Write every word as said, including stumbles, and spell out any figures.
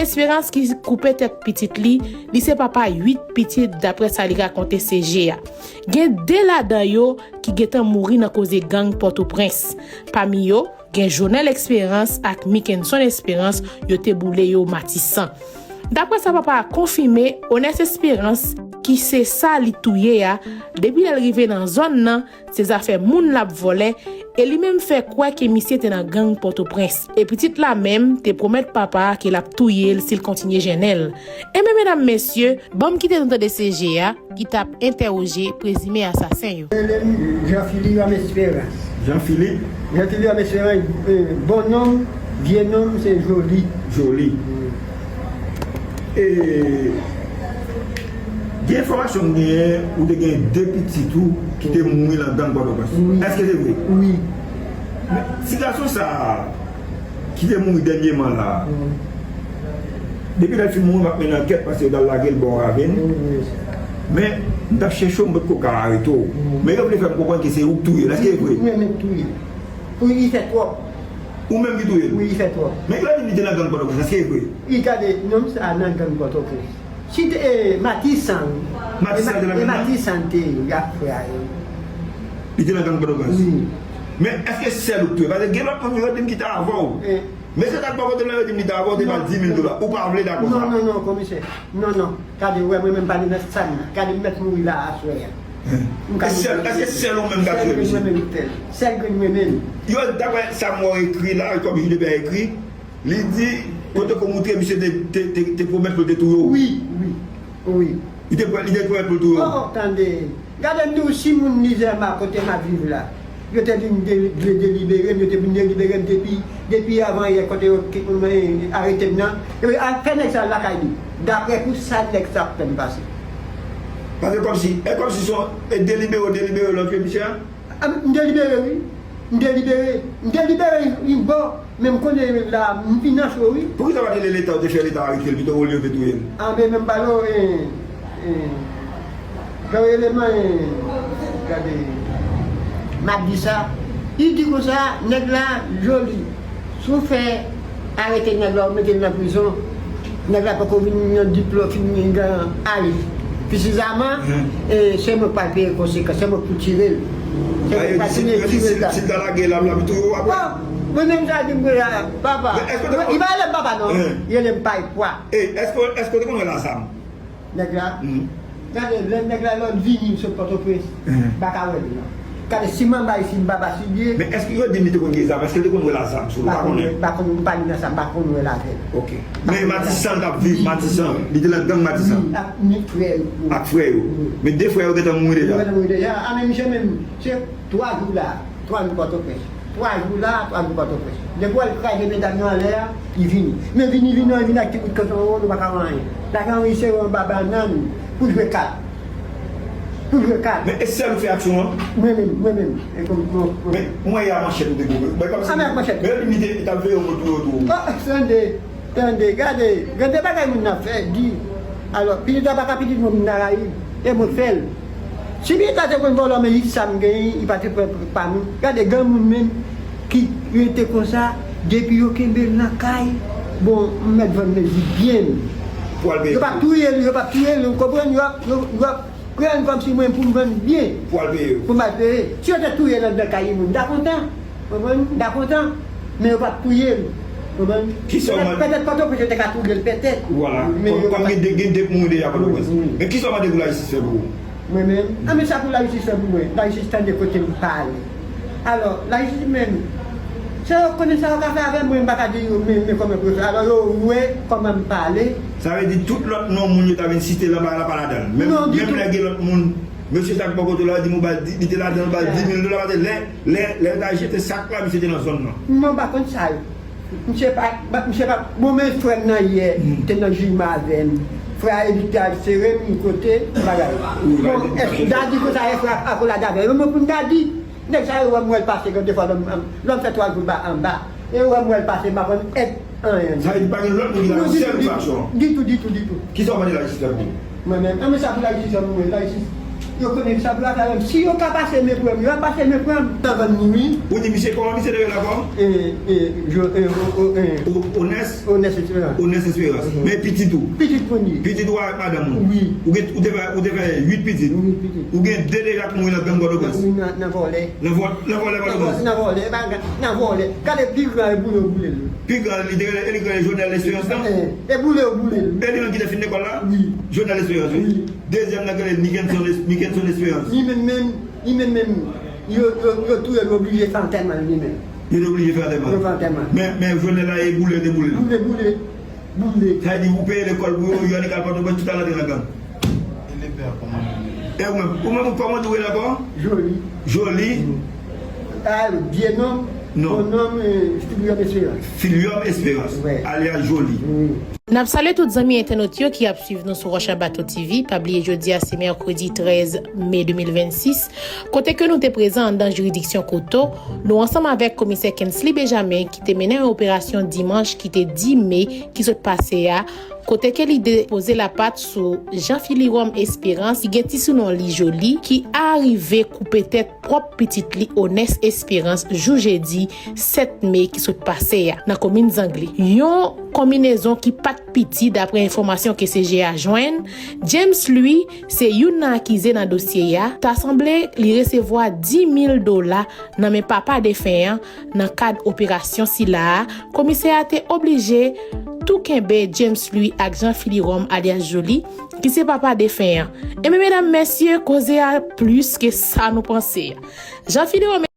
Esperans ki koupe tèt pitit li, li se papa uit pitit, daprè sa li rakonte C G a. Gen de ladan yo ki gentan mouri nan koze gang Pòtoprens. Pami yo, gen Jonel Esperans ak Mikenson Esperans, yo te boule yo Matisan. Daprè sa papa a konfime, Onès Esperans, ki se sa li touye a, depi lè l rive nan zòn nan, se zafè moun l ap vòlè, e li menm fè kwè ke misye te nan gang Pòtoprens. E pitit la menm te pwomèt papa a ke l ap touye l si l kontinye jennen l. Enben, medam, mesye, ban m kite nou tande C G a ki t ap entèwoje prezime asasen yo. Rele m Jean Philippe Homme Espérance. Jean Philippe? Jean Philippe Homme Espérance, eh, bon non m, vye non m se Joly. Joly. Mm. E gen enfòmasyon m genyen, ou te gen de pitit ou ki te mouri nan gang Pòtoprens. Wi. Èske se vre? Wi. Men, ti gason sa a, ki te mouri dènyèman la a, depi lè l fin mouri, m ap mennen ankèt, paske yo t al lage l bò Ravin. Wi, wi. Men, m t ap chèche w, m potko ka arete w. Wi. Men yo vle fè m konprann ke se ou k touye l. Èske se vre? Wi, men touye. Wi, li fè twòp. Ou menm ki touye l? Wi, li fè twòp. Men lè l di li te nan gang Pòtoprens, èske se vre? Wi, gade, nonm sa a nan gang Pòtoprens. Si te, e, Matisan, wi. Matisan te nan gang nan? E Matisan te ye, y ap fè a yo. Li te nan gang Pòtoprens? Wi. Men èske sèl ou k touye? Paske gen lòt moun yo di m ki te avè w. E. Mesye sa k bò kote m nan, yo di m li te avè w, te ba l di mil dola. Ou pa vle dakò sa? Non, non, non, komisè. Non, non. Gade, wè, mwen menm pa nan sa m nan. Gade, m mèt mouri la aswè a. E sèl, èske sèl ou menm k ap touye misye? Sèl grenn mwen menm, sèl grenn mwen menm. Yo, daprè sa m wè w ekri la, kòm Jude Pierre ekri, li di, kote ke w montre misye te, te, te, te pwomèt pou l te touye w. Wi, wi, wi. Li te, li te pwomèt pou l touye w. Oh, oh, tande. Gade m di w, si moun Lizèma kote m ap viv la, yo te vin de-, de-, delibere m, yo te vin delibere m depi, depi avan yè kote yo ki-, arete m nan. Yo fè nèg sa lakay li. Daprè pou sa nèg sa ap fè m pase. Paske kòmsi, e kòmsi se yon, e delibere w delibere w lè w touye misye a? A, m delibere, wi. M delibere. M delibere yon bò, men m konnen la, m fin nan cho, wi. Poukisa w pa te rele Leta, w te fè Leta arete l pito olye w te touye l? A, men, men m pale w, e, e, jan w rele m, e, gade, m ap di sa. Li di konsa, nèg la, Joly. Si w fè arete nèg la, w mete l nan prizon, nèg la poko vin nan diplòm, fin gen aj sifizaman, e se mwen k pral peye konsekans, se mwen k pou tire l. Se mwen k pral tire l. Si l ta lage l ap, l ap touye w apre. Bon, mwen menm sa di m konsa, papa. Li pa rele m papa non, li rele m pay pwa. E, èske, èske w te konn wè l a zam? Nèg la, gade, lè nèg la lòt vini sot Pòtoprens, m pa ka wè l non. Gade, si m anba isit, m pa ba sou lye. Men èske yo di m li te konn gen zam? Èske l te konn wè l a zam sou l? Ou pa konnen? M pa konnen, m pa ni nan sa, m pa konn wè l avè l. Ok. Men Matisan l t ap viv, Matisan. Li te nan gang Matisan. Wi, ak ni frè yo. Ak frè yo. Wi. Men de frè yo gentan mouri deja. Yo gentan mouri deja. A, men misye menm, se twa jou la, twa jou Pòtoprens. Twa jou la, twa jou Pòtoprens. Depi w al kraze medam yo anlè a, li vini. Men vini, vini an, vini ak ti bout kanson an, nou pa ka wè anyen. Lajan wi se yo anba bannann pou jwe kat. Pou jwe kat. Men e sèl ou fè aksyon an? Mwen menm, mwen menm. E kòm, kòm, kòm. Men, mwen y a manchèt ou te goumen. Mwen kòmsi. A, men ak manchèt. Men yo di m li te, t ap veye w pou touye w tou. Oh, tande. Tande, gade, gade bagay moun nan fè, di. Alò, pitit la pa ka pitit mwen, moun Narayib, e mwen fè l. Si pitit la te konn vòlò, men li sa m genyen, li pa te pran pa nou. Gade, granmoun menm ki rete konsa, depi yo kenbe l nan kay, bon, m mèt vann mezi byen. Pou al peye. Yo p ap touye l, yo p ap touye l, ou konprann, yo ap, yo, yo ap pran l kòmsi mwen pou m vann byen. Pou al peye yo. Pou m al peye. Si yo te touye l anndan kay moun, m ta kontan. Konprann? M ta kontan. Men yo p ap touye l. Konprann? Kisa w mande? Petèt, petèt Pòtoprens yo te ka touye l, petèt. Vwala. Men kòm, yo kòm pa gen de, gen de k mouri deja Pòtoprens. Wi, wi. Men kisa w mande pou lajistis fè pou ou? Mwen menm? A, men sa pou lajistis fè pou mwen. Lajistis tande kote m pale. Alò, lajistis menm, se yo konnen sa yo ka fè avè mwen, m pa ka di yo, men, men kòman pou yo fè. Alò, yo wè kòman m pale. Sa vle di tout lòt non moun yo ta vin site la, pa, la pa ladan l. Menm, non, ditou. Menm lè gen lòt moun, mesye sa k bò kote w la, di m ou ba l di, li te ladan l, ba l di mil dola, paske lè, lè, lè yo ta jete sak la, misye te nan zòn nan. Non, m pa konn sa yo. Misye pa, pa, misye pa, bon, men frè m nan yè, te nan jime avè m. Frè a, li te al sere m yon kote, bagay. Bon, èske m ta di konsa, e frè a akolade avè m? Mwen pou m ta di, nèg sa yo wè m wè l pase, gen de fwa lè m, lè m fè twa jou ba anba. E yo wè m wè l pase, m pa konn èt anyen. Sa vle di pa gen lòt moun ki ta fè yon sèl enfraksyon. Ditou, ditou, ditou. Kisa w mande lajistis fè pou ou? Mwen menm, a, men sa pou lajistis fè pou mwen, lajistis. Yo konnen sa pou yo fè menm. Si yo ka pase men pran m, yo ap pase men pran m. Nan vann ni wi. Ou di misye kòman misye te rele ankò? E, e, jo, e, o, o, e. O-, Onès? Onès Esperans. Onès Esperans. Mhm. Men pitit ou? Pitit mwen ye. Pitit ou avèk madanm ou? Wi. Ou gen, ou te fè, ou te fè uit pitit? Uit pitit. Ou gen de deja k mouri nan gang Pòtoprens? Nan, nan, nan vòlè. Nan vò-, nan vòlè Pòtoprens? Nan vòlè, e pa nan vòlè. Gade pi gran e boule yo boule l. Pi gran li te rele, e li te rele Jonel Esperans lan? E, e boule yo boule l. E li menm ki te fin lekòl la? Wi. Jonel Esperans, wi. Wi. Dezyèm nan ki rele Nikenson Es-, Nikenson Esperans. Li menm menm, li menm menm, yo, yo, yo touye l, yo oblije fè antèman li menm. Yo te oblije fè antèman. Yo fè antèman. Men, men Jonel la e boule, te boule. Boule, boule, boule. Sa vle di ou peye lekòl pou yo, yo annik al Pòtoprens, tout al antre nan gang. E lepè a kòman li rele? E ou menm, ou menm kòman nou rele ankò? Joli. Joli. Mm. A, vye non m, non. Bon non m, e, Filiòm Esperans. Filiòm Esperans, wi, alyas Joli. Wi. N ap salye tout zanmi entènot yo ki ap swiv nou sou Wòch Abato T V. Pa bliye jodi a se mèkredi trèz me de mil vennsis, kote ke nou te prezan anndan jiridiksyon Koto, nou ansanm avèk komisè Kensley Benjamin ki te mennen yon operasyon dimanch ki te dis me ki sot pase a, kote ke li depoze lapat sou Jean Philirome Esperance ki gen ti sounon li Joli, ki arive koupe tèt pwòp pitit li Onès Esperans jou jedi sèt me ki sot pase a nan komin Zangle. Yon konminezon ki pa t piti, dapre enfòmasyon ke C G A jwenn. James Louis se youn nan akize nan dosye a. Ta sanble li resevwa dis mil dola nan men papa defen an nan kad operasyon sila a. Komisè a te oblije tou kenbe James Louis ak Jean Philirome alyas Joli, ki se papa defen an. Ebyen medam, mesye, koze a plis ke sa nou panse a. Jean Philirome